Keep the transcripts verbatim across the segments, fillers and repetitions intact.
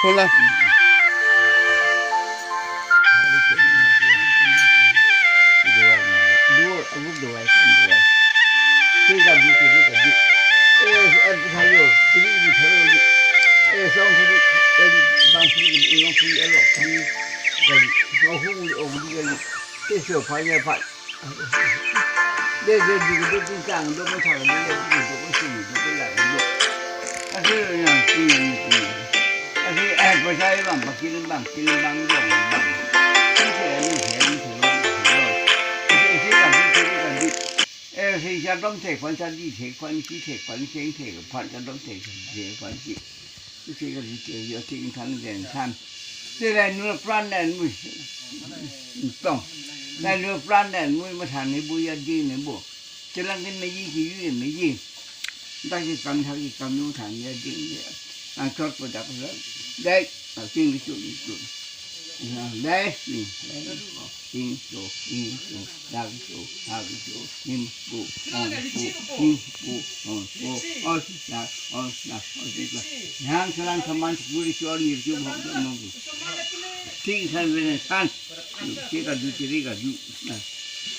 Hola. Dua, abu dua, kan dua. Tiga di, tiga di. Eh, eh, sayo, tiga di, sayo di. Eh, song tiga di, bang tiga di, inong tiga di, alok tiga di. Kali, oh, hung, oh, tiga di. Tiga, tiga, empat. Dei, dei, dei, dei, dei, tang, dei, dei, tang, dei, dei, dei, dei, dei, dei, dei, dei. Ase yang punya ni punya. Ase, eh, percaya bang, pakirin bang, kirin bang, bang, bang. Ini saya, ini saya, ini saya, ini saya. Ase, ase kan, ase kan. Eh, saya jadong saya, kwan saya di saya, kwan si saya, kwan saya, saya, kwan jadong saya, saya, kwan si. Isi kali ke yo ting than den than. Te la nur pran den mui. Tong. La nur pran den mui ma than ni bu ya ding ni bu. Chelang ke meji ki yu meji. Dak ki kam thak ki kam nu than ya ding ya. Ang chot ko dak ko. Dai, a ting ki chu ni chu. Ya, dai ni. Dai ni. Ting chu, ting chu. Dak chu, dak chu, nim chu, on chu, nim chu, on chu, on chu, on chu, on chu. Yang selang saman sepuluh chu, on chu, hok chu, mong chu. Ting than ben than. Tiga di, tiga di. Nah.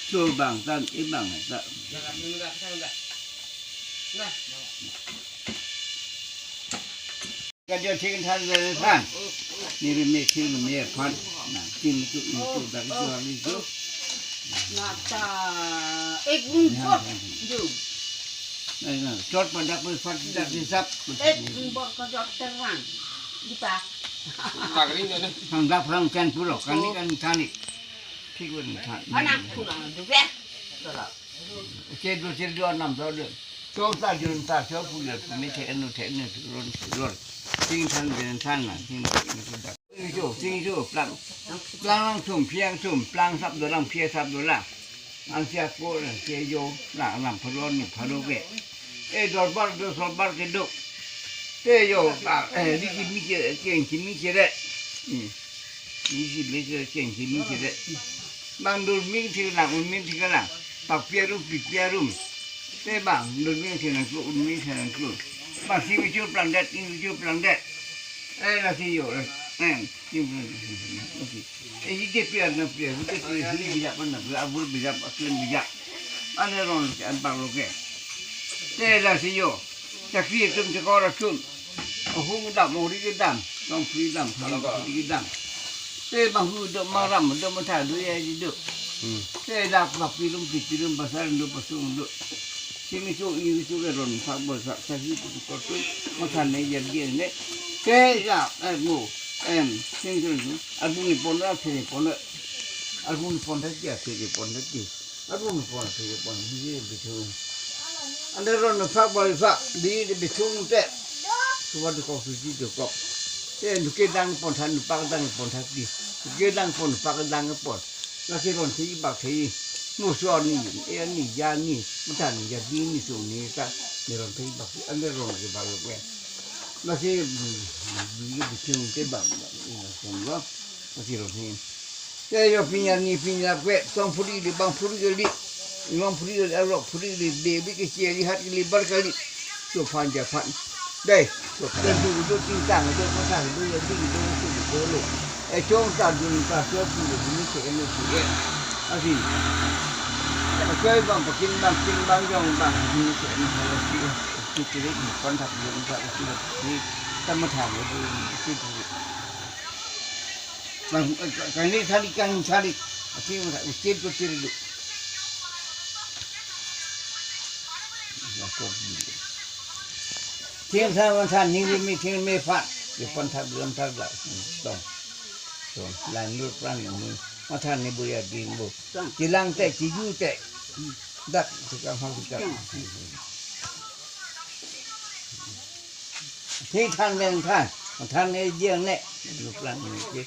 So bang than, e bang than. Kado ting than le than. Ni re me ting me phan. Na ting tu ni tu dak tu ali tu. Nata ek bung pot ju. Na na chot pa dak pa phan dak ni sap. Ek bung pot ko jot terang. Di pa. Nagri ne. Thang dak thang kan pulo kan ni kan than ni. Thik un than. Anak puna du be. Tara. Che do che do nam do do. Cho ta jun ta cho pu le pu me the nu the nu ron ron. Ting than den than na ting ting cho ting cho plang. Plang lang thum phiang thum plang sap do lang phia sap do lang. An sia ko lang che yo lang lang pharon ni pharo ke. E dorbar do sorbar ke do. Te yo ba eh di ki mi che ke ki mi che re. Hmm. Ni si me se cheng si mi si re. Bang dur ming si lang un ming si lang. Pak pia rum pi pia rum. Te bang dur ming si lang klu un ming si lang klu. Bang si mi chu plang det, ing mi chu plang det. Eh, la si yo, eh, em, si mi, si mi, si mi, si mi. Eh, si te pia na pia, si te pia, si bijak pan na pia, abur bijak, aklen bijak. Ane ron ke, an pak lo ke. Te la si yo. Chakri atum chakor atum. Ahung dam, ori kedam, tong pri dam, tong pri kedam. Te bang hu do maram, do matha do ya di do. Hmm. Te dak bak pirum pi pirum pasar do pasung do. Simi su iri su ke ron sak bo sak sak hi tu ko tu. Matha ne ya di ne. Te ya, eh, mo, em, sing sing sing. Arbu ni pon ra, sini pon ra. Arbu ni pon ra ya, sini pon ra ya. Arun pon si pon biji bitung. Ande ron sak boi sak di di bitung te. Suwa di kok suji di kok. Te nuke dang pon than nupak dang pon than di. Nuke dang pon nupak dang pon. Lasi ron si bak si. Musuh ni, eh ni, ya ni, mata ni, ya di ni su ni ta. Ni ron si bak si. Ande ron si bak lo kwe. Lasi, mm, di bitung te bak bak. Ina pon lo. Lasi ron si. Te yo pini arni pini arve, tong phuri li, bang phuri li, imang phuri li, arlok phuri li, bebi kisi li, hat li, bar kali. Chophan japhan. Dei, chophan. Te du du ting tang, du ko tang, du ya ting, du ko ting, du lo. E chong ta du ta so pu du ni se ne pu ye. Asi. Koi bang pakin bang ting bang jong bang ni se ne hala si. Ti ti ni kon thak ni ta si. Ta ma thang du si. Bang, eh, ka-, kani thari, kani thari. Ati mo thari, utir ko tir du. Thim than, man than, ning rumi, thim me phan. Ye pon thak, lam thak la. Tong. Tong. Lan lu pran lu. Man than ni bu ya ding bu. Tong. Chilang te, chiju te. Dak, tukang hong tukang. Tong. Thik than veng than, than ne jeng ne. Lu plang ne je.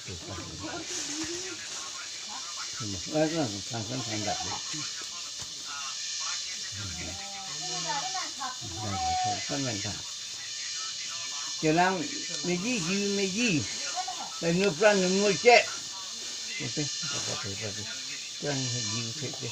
Lu plang ne. Than than than dak. Than veng than. Chelang meji, ji meji. Lalu lu plang ne mu che. Oke, oke, oke, oke. Plang ji che che.